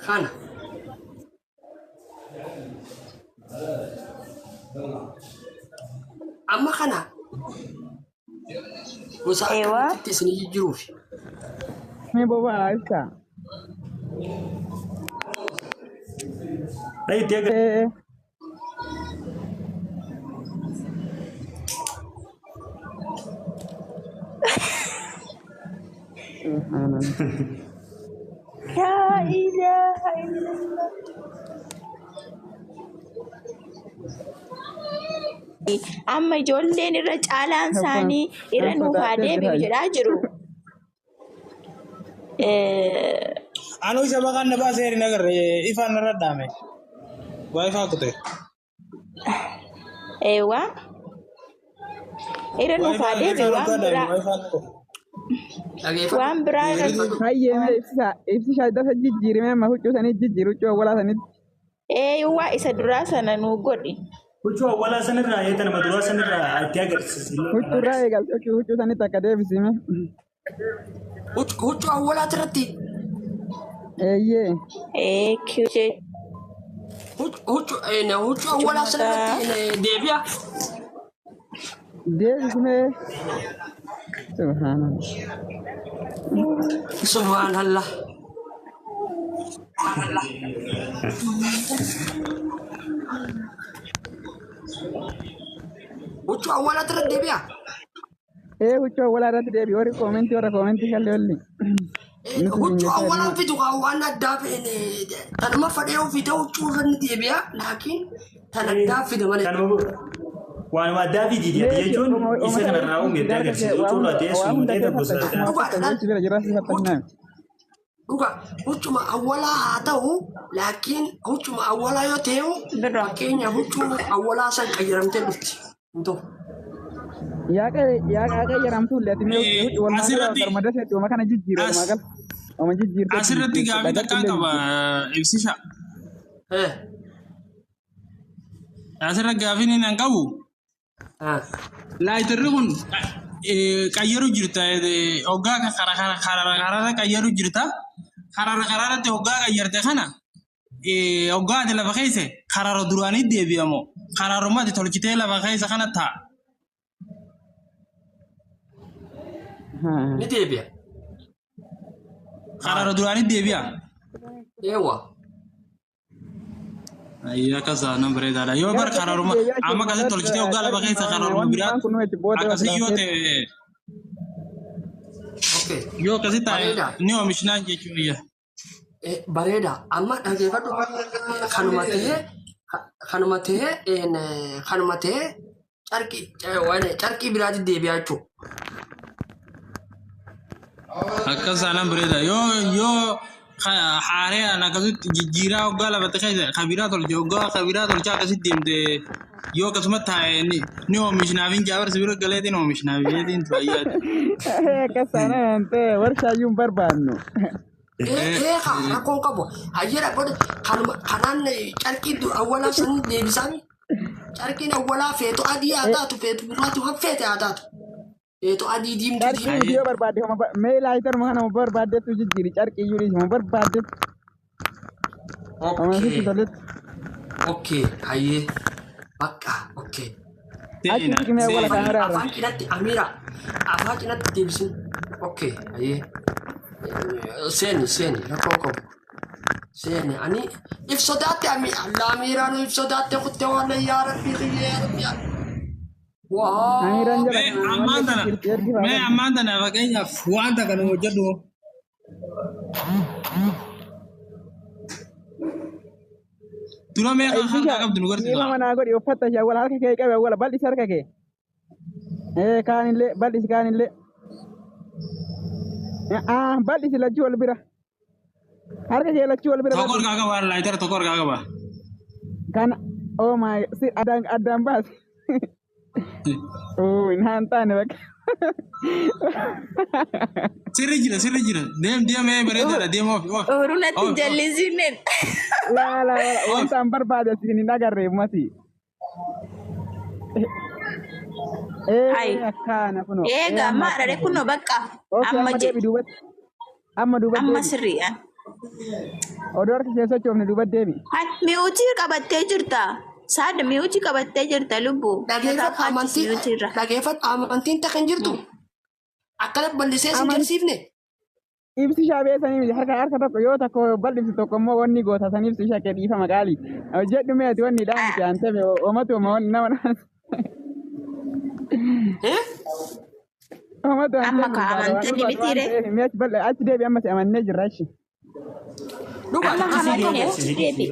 Kana. Amma kana gosa Eewaa. akkamitti isin jijjiiruufi. Mee boba'aa ibsaa. Dhayitti agarsiisa. Ee subhaanallah. Laa ilaaha illallah. Amma ijoolleen irra caalaan Abbaan isaanii irra an nuuf haa sodaatee deebi'u jira. jedhaa jiru. Eh, Anuu isa maqaan na baasee hin agarre ifaan narra dhaame. Waa ifaa kute. Eewwa. Irra Waa nuuf haa ifaan deebi'u ifaan waan hoggaa dhaame biraa waa ifaan kute. Dhageeffadhu. waan biraa irra Dhageeffadhu. Hayyee mee ibsisaa ibsishaa dasa jijjiirime amma huccuu sanii jijjiiru huccuu awwalaa sanitti. Eewwa isa duraa sana nuu godhi. Huccuu awwalaa sanirraa eeta nama duraa sanirraa itti agarsiisi. Huccuu irraa eegalte huccuu huccuu sanitti akka deebisime. Huccuu awwalaati irratti Eeyyee. Ee kiwjee huccuu huccuu awwalaa sana mataa. irratti deebi'a. Deebisime. Subhaanallah. Subhaanallah. Huccuu awwalaati irratti deebi'a. Ee huccuu awwalaa irratti deebi warri koomentii warra koomentii kallee olli. Nuti hin Huccuu jechaa awwalaa jirra. fidu kaa waan addaa feene tanuma fadhee ofii huccuu irra ni deebi'a. Laakiin tan addaa fida malee. Kanuma waanuma addaa fi jiidhati Meeshaa jechuun oma isa sana kanarraa uume itti harka kee agarsiisu waa huccuu hunda irraa ta'ee waa sun hunda ta'ee kee gosa fattashi addaa. kuma Dhugaa fattashi dhaan achi bira jira si fattashinaa. Dhugaa huccuma awwalaa haa ta'u laakiin huccuma awwalaa yoo ta'e Birraa. fakkeenyaaf huccuu awwalaa san qayyaramtee dhufti. Hin ta'u. Yaa yaa qayyamtuu illee ati mee huccuu walumaa gala Asirratti garuma daseetti oma kana jijjiire walumaa as gala. Oma jijjiirteetti asirratti jijjiirte gaafii dhagatti takkaan illee qaba jijjiirte. ibsisha. Eh. Asirra gaafiin inni an qabu Ah. laayitarri kun qayyaru jirta hoggaa karara karara qayyaru jirta karara kararratti hoggaa qayyarte kana hoggaa ati lafa keesse karara duraanii deebi'amoo kararuma ati tolchitee lafa keessa kana ta'a. Ni deebi'a. Karara duraanii deebi'a. Eewwa. Ayyaa akkas nan bareedaadha. Yoo Gara bar tokkotti kararuma deebi'aa amma jiru akkasitti tolchitee hoggaa lafa keessa kararuma wanti biraa waan kun nuti booda akkasii yoo lafee ta'e Okay. yoo akkasii ta'e Bareeda. ni oomishnaan jechuun. Eh, Bareeda. Amma dhageeffadhu. Kanuma ta'ee kanuma ta'ee kanuma ta'ee carqii waan carqii biraatti deebi'aa jechuudha. Akkas taanaan bareeda. Yoo yoo haaraan akkasitti jijjiiraa hoggaa lafatti keessa kabiraa tolche hoggaa kabiraa tolchaa akkasitti deemte yoo akkasuma taa'e ni ni oomishnaaf hin jaabarsi bira galeetiin oomishnaaf jeetiin fayyaati. Akkas taanaan ta'e warshaayyuu hin barbaannu. Ee haa rakkoon qabu. Hayyee godhe kanuma kanaan carqii awwalaa san deebisaami. Carqiin awwalaa feetu adii haa taatu feetu gurraatu haa feete haa taatu. Feetu adii diimtuu Carqii diimtuu. miti yoo barbaadde homa mee laayitaruma kana homa barbaaddetti jijjiiri carqii iyyuu dhiisi homa barbaaddetti homa sitti Okay. toletti. Okay. Hayyee. Bakka. Okay. Achi Seena siqimee awwala seena. kaameraa irra. Afaan cinatti Amiira. Afaan cinatti deebisin. Okay. Hayyee. Seeni seeni rakkoo qabu. Seeni ani if sodaatte ami Allah Amiiraan if sodaatte kutte waan yaa rabbii kiyya yaa rabbii. Waa. Amiiraan jala Mee kana ammaan malee tana jijjiirti ergi mee faa ammaan tana fakkeenyaaf wanta kana hojjedhu. Dura mee kan harkaa Ibsisha qabdu nu dhiiba garsiisa. manaa godhi uffata ishee awwala harka kee qabe awwala bal'isi harka kee. Ee kaanillee bal'isi kaanillee. Ah bal'isi lachuu wal bira. Harka kee lachuu wal bira Tokko bal'isi. harkaa qaba laayitara tokko harkaa qaba. Kana oh my si addaan addaan baasi. Oh hin haan taane bakka. Sirri jira sirri jira deem deem ee bareedaadha deem oofi oofi Ooruu natti oofi oofi. jallisiinen. Laa laa laa wanta an barbaade isin hin agarre ummati. Ee Ayi. akkaana kunoo. Ee Eega amma amma akkana arare kunoo. kunoo bakka Okay amma amma deebi jedhi duubatti. Amma duubatti amma deebi. sirriidhaan. Odoo harka kee sochoofne duuba deebi. Mi'uutii qabattee jirta. Saada mi'uutii qabattee jirta lubbu. Irraa Dhageeffadhu kaachisi amantii mi'uutii irra. dhageeffadhu amantiin takka hin jirtu. Akkana bal'isee sin Aman jedhsiifne. ibsi shaabee sanii miti harka harka tokko yoo tokko bal'iftu tokko immoo wanni goota san ibsi shakkee dhiifama qaali. Hojjedhu mee ati wanni dhaan miti aan tabe omatu oma wanni nama Eh? omatu aan Amma tabe ka ulfaata waan amantanii ulfaatu waan mitiire. ta'eef mee achi bal'a achi deebi amma si amannee jirra achi. Dhugaa Amma akkasii amanne qabu achi deebi.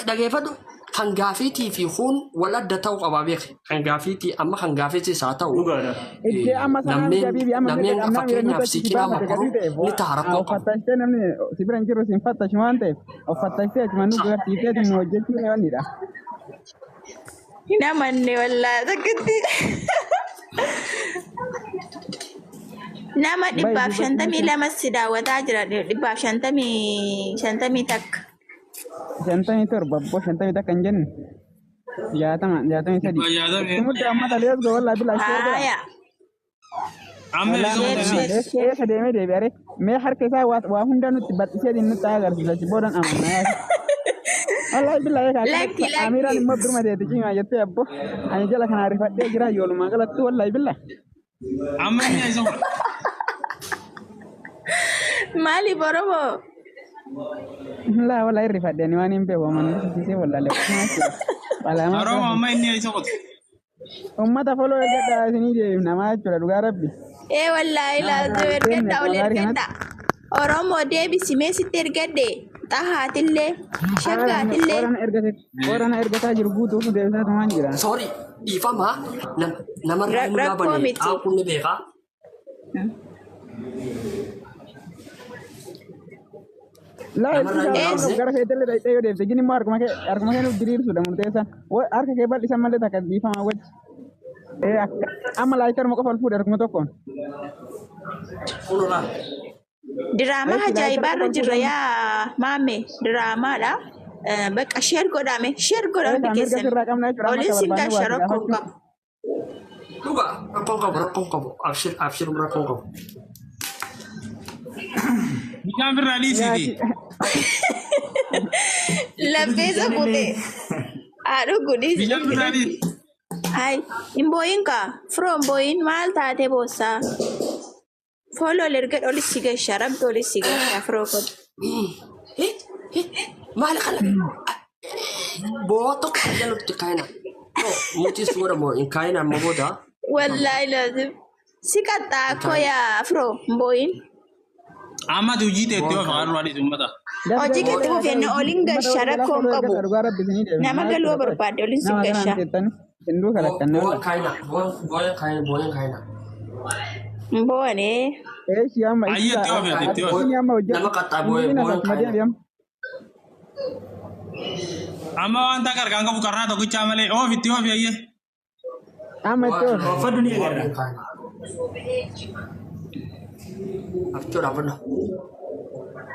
Dhageeffadhu kan gaafiitii fi kun wal adda ta'uu qabaa beek. Kan gaafiitii amma kan gaafiitis haa ta'u Dhugaadha. Iddee amma sanaa miti namneen habiibi amma mirga namneen qabnaa mira nuti fakkeenyaaf achi si siqinaa baafate makuru gatii ta'eef ni ta'a rakkoo qabu. uffattashitee namni si bira hin jiru si hin fattashu waan ta'eef uffattashitee achuma nu garsiiftee nu hojjechuu ni wannidha. Hin amanne wallaahi takkitti. Nama Bayi dhibbaaf duubatti shantamii nuti lama si daawwataa jira. Dhibbaaf 51. 57 abboo 51 hin jenne 60 63. Yaatamee. Itti mudda amma talees go wallaahi bilaa sheer godha. Haaya. Amma Wallaahi eessa Sheer amma godhame? sheer sheer. eessa deemee deebi'are mee harka isaa waa hunda nutti bal'isee nutti agarsiisa achi boodan amanna yaasa. Wallaahi bilaa eegaa Lakki akkanatti Amiraan lakki. immoo birma teeti cimaa jettee abbo ani jala kana rifadhee jira yoolumaa galattu wallaahi bilaa. Amma inni eessa godha? Maaliif Oromoo? Laa wallaahi rifadhee ani waan hin beeku amannu sisiisee wallaalee Walaamaa Oromoo amma inni eessa godha? Uummata foloo ergadhaa isinii deebifna maa jechuudha dhugaa rabbi. Ee wallaahi Nama laazoo kanaan seenne ergadha ol gaarii kanatti. ergadha. Oromoo deebisi mee sitti ergadhe. Xahaatillee shaggaatillee. Qorana ergataa jiru guutuuf deebisaa tumaan jira. Sorry dhiifama namarraa hin Rakkoo gaabane miti. xaaquun ni beekaa. Laa Namarraa ibsi hin isaa gaabne. gara keetillee dhaqxee yoo deebite gini immoo harkuma kee nuuf diriirsuudha murteessaan. Harka kee bal'isan malee takka dhiifamaa wajji. Ee amma laayitaruma qofa ol fuudhe harkuma tokkoon. Kunuunaa. Diraamaa Eessi laayitara ajaa'ibaarra qofa ol jirra fuudhan. yaa maame diraamaadha. Bakka sheer godhame sheer godha Ee hundi kaa mirga keessan. sirraa qabna jechuudha amma Olin akka sin barbaanne waa gasha si rakkoo hin gaafachuu. qabu. Dhugaa rakkoon qabu rakkoon qabu abshir abshir rakkoon qabu. Bishaan birraa Yaa dhiisiiti. Laffeessa kutee. Haa dhugu dhiisi Bishaan dhugdi birraa dhugdi. dhiisi. Hai hin boo'in kaa firoo hin boo'in maal taate boossaa. Fooloo ol ergadha olis si gasha rabbi olis si gasha firoo godhu. Maal kana boo tokko jalatti kaayina. Muti suura moo hin kaayina amma booda. Wallaahi laazim. Si qaxxaa akkoo yaa firoo hin boo'in. Amma ati hojii teettee of haadha dhiisi uummata. Hojii keetti fufeenna olin gasha rakkoo hin qabu. Dhugaa rabbi isinii deebifna Nama maa galuu jechuudha qoy. barbaadde olin si Nama kanaan gasha. teettani isin duuka lakkanne Boo wallaahi. kaayina boo kaayina boo kaayina. Hin boo'anee. Eeshi amma Ayyee ibsa itti oofi ati itti oofi. inni amma hojjetu. Nama qaxxaa boo Inni boo asuma kaayina. deebi amma. Amma waan takka harkaan qabu karraa tokkichaa malee oofi itti oofi ayyee. Amma itti oofi. Uffadhu ni agarra. Abchuudha abunna.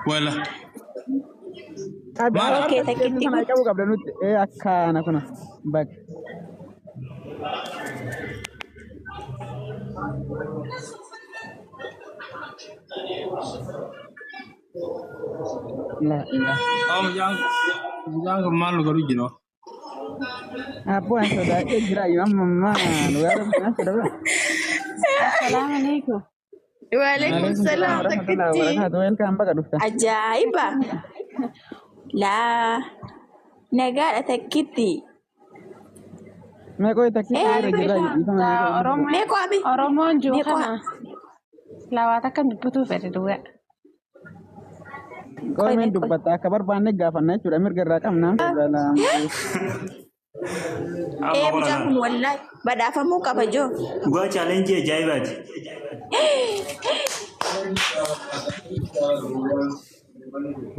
Wala. Abi Maal? harka Okay, keessa takkitti sana kun. qabuu qabda nutti. Ee akkaana kuna bag. La la. Oh mucaan kun maal nu godhu jiru? Abboo ani sodaadhee jira iyyuu amma ammaa dhugaa rabbi na sodaadha. Assalamu alaikum. Waalaikum Waalaikum salaam salaam warahmatullahi takkitti. wabarakatuh. Welcome baga dhuftan. Ajaa'iba! Laa nagaadha takkitti. Mee qoy takkitti Ee irra jirra dhiifama mee qoy irra Oromoon mee qo'ame Oromoon jiru mee qo'a kana lawaa takka dubbatuu fedhe dhugaa. Qoy qoy mee mee qoy. dubbatta akka barbaanne gaafanna jechuudha mirga irraa qabna. Amma Ee mucaan qorana. kun wallaahi badhaafamuu qaba joo. Dhugaa chaalenjii ajaa'ibaati.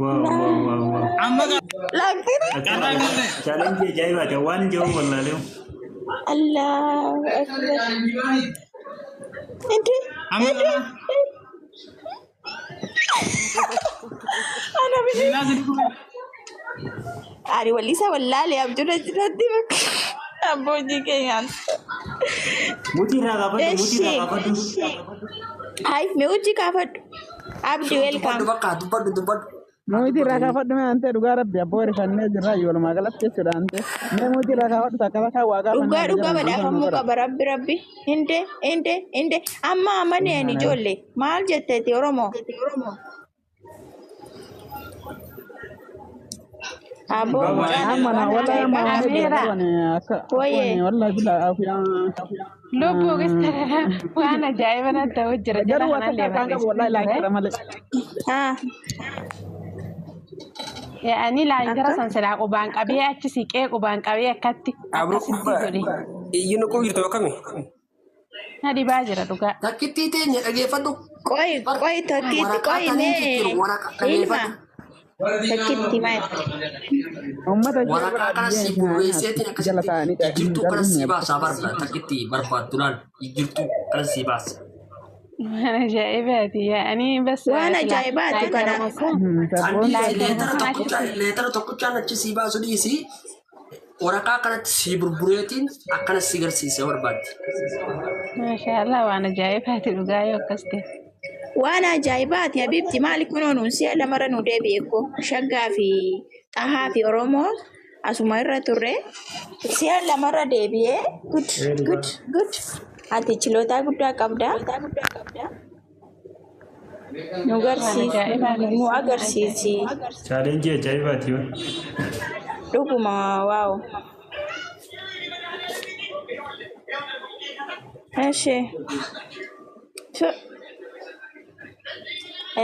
Waaw waaw waaw waaw. Amma Laakiin karraa galte. Chaalenjii ajaa'ibaati. Waan hin jiru wallaalee. Allahu akbar. Inti Amma inti karraa. ana bishii. Miilaa sadi kun. Ani wallisa wallaalee abjuudha jiratti bakka abbootii keenyaan. Mutii irraa gaafadhu. Mutii irraa Eshi gaafadhu. hai mee hojii kaafadhu. Abdi Dubbadhu welcome. bakka dubbadhu dubbadhu. Muutii irraa kaafadhu mee antee dhugaa rabbi abboo rifannee jirra walumaa galatti jechuudha antee. Mee muutii irraa kaafadhu takka takka waa Dhugaa gaafannaa dhugaa jira dhiifama nu badhaafamuu godha. qaba rabbi rabbi. Hinde hinde hinde amma amaneen ijoollee maal jetteeti Oromoo? Aboo mucaan Amma na waan wallahi amma ajaa'ibaa waan hedduu Amiira qaban akka Wayye. akkuma wallahi bila afiyaan. Lubbuu gistara waan ajaa'iba natti ta'u jira jala Garuu akka kanallee kan qabu wallahi barreessanii ture. laayikara malee. Haa Yaa'anii laayitara akka san silaa qubaan qabee achi siqee qubaan qabee akkatti Abro akkasitti kubba godhe. iyyuu qubu jirtu akkami? Na dhibaa jira dhugaa. Takkittii teenya dhageeffadhu. qoy Bar qoy takkitti waraqaa qoy taniin mee jijjiiru waraqaa ilma dhageeffadhu. takkitti maal Uummata ishee Waraqaa biraa kana biyyeen si isin haa burreesseetiin nyaattu. Jala akkasitti taa'anii jijjiirtuu kana hin si galmi. baasaa barbaada. Takkitti barbaaddu laal jijjiirtuu kana si baasa. Waan ajaa'ibaati yaa'anii bas waan silaa ajaa'ibaati kana. laayitaruma san Sabboon Andiisi laayitaruma leetara san achi tokkichaan leetara tokkichaan achi si baasu dhiisi waraqaa kanatti si burbureetiin akkana si garsiisee barbaaddi. Maashaallah waan ajaa'ibaati dhugaa yoo akkas ta'e. Waan ajaa'ibaati Habibti maali kunoo nuun si'a lamarra nu deebi'e ko shaggaa fi xahaa fi Oromoo asuma irra turre si'a lamarra deebi'ee good good good ati chilootaa guddaa qabda nu Waan garsiisi ajaa'ibaati. nu agarsiisi Chaalenjii ajaa'ibaati yoo. dhuguma waaw. Eshi.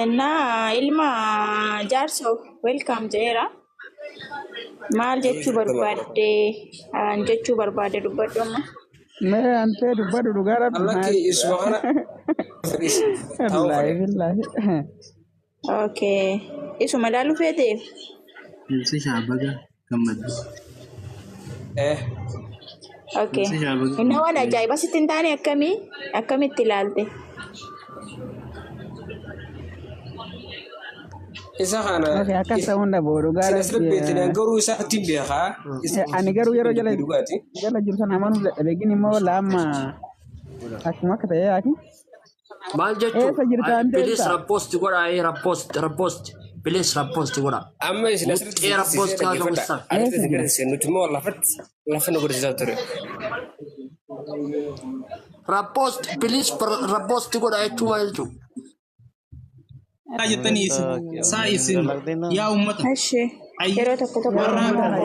እና ilma jaarso welcome jedheera. Maal jechuu barbaadde an jechuu barbaadde dubbadhu amma. Mee antee dubbadhu dhugaa rabbi Allakki maal isuma kana fedhis ta'uu Wallaahi fedhe. billaahi. Okay. Isuma ilaaluu feete? Ibsi shaabaga gammaddu. Eh, Okay. Ibsi shaabaga Inni waan gammaddu. ajaa'iba sitti hin taane akkamii akkamitti ilaalte? isa kana Okay, akkas ta'uun dhabu dhugaa isin asirra rabbi. beektanii garuu isaatti hin beekaa. Ani garuu yeroo jala Dhugaati. jala jiru sana amanuuf dadhabe gin immoo laamma akkuma akka ta'e yaaki. Maal jechuun Eessa jirta antee bilis ibsa? rapposti godha rapposti rapposti bilis rapposti godha. Amma isin asirratti Muxxee isin rapposti haa dhaggeeffadha. ta'u Asirratti Eessa isin jira? garsiise nuti immoo lafatti lafa nu godhisiisaa ture. Rapposti bilis rapposti godha jechuun maal jechuun? Jettanii isin saa isin yaa uummata Eshi. ayyi Yeroo tokko tokko warra Oromoo warra